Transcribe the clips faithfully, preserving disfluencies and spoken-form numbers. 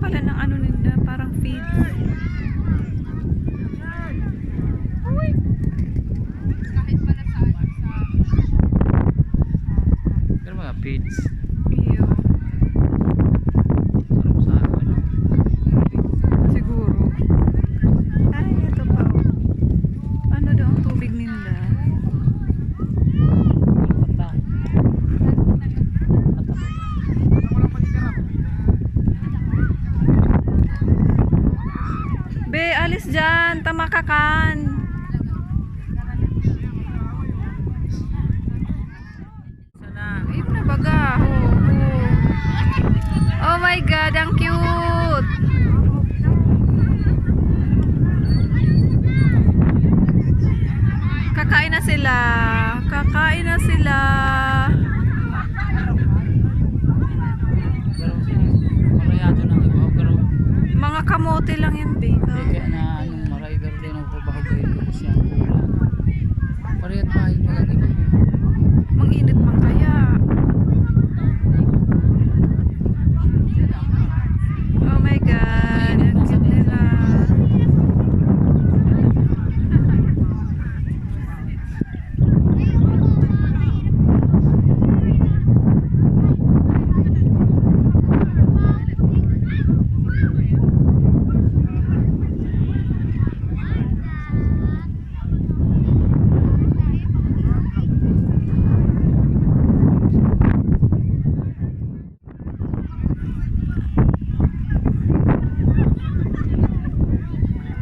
Pala ng ano nila, parang feeds. Uy! Kahit pala sa, sa Pero mga feeds. Iyo. Sarap sa ano. Siguro. Ay, ito pa, oh. Ano daw ang tubig ninda? Be, alis dyan. Tama ka kan. Ayun na baga. Oh, oh. Oh my God, ang cute. Kakain na sila. Kakain na sila. Pero, marayado na ang iba, pero mga kamote lang yan, Beka. Hindi kaya na, ano, maray, pero di na pabaho kayo, tapos yan, kulang. Parehas pa, yung mga iba. Mang init man kaya. Oh my God, ang cute nila.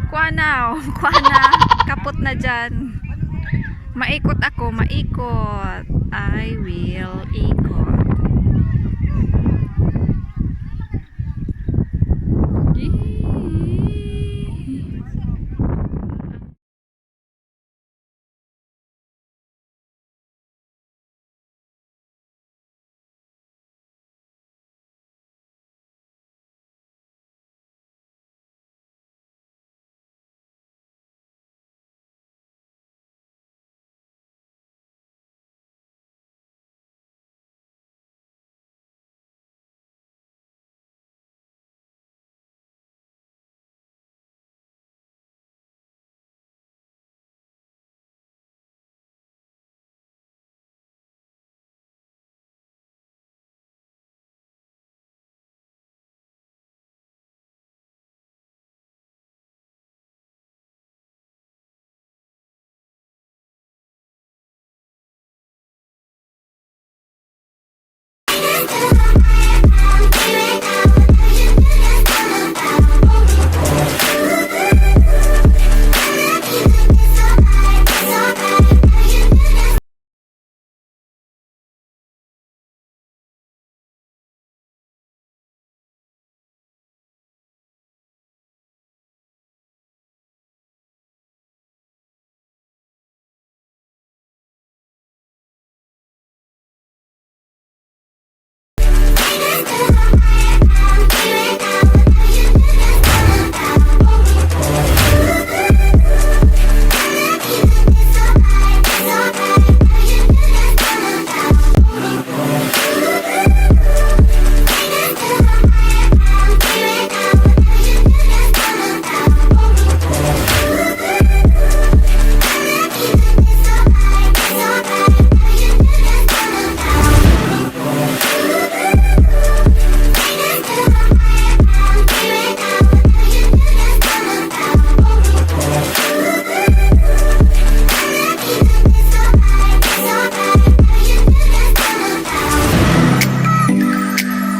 Kuha na, oh. Kuha na. Kapot na dyan. Maikot ako, maikot. I will ikot. Yee.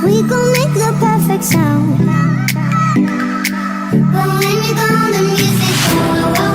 We gon' make the perfect sound. But when you gone, the music go.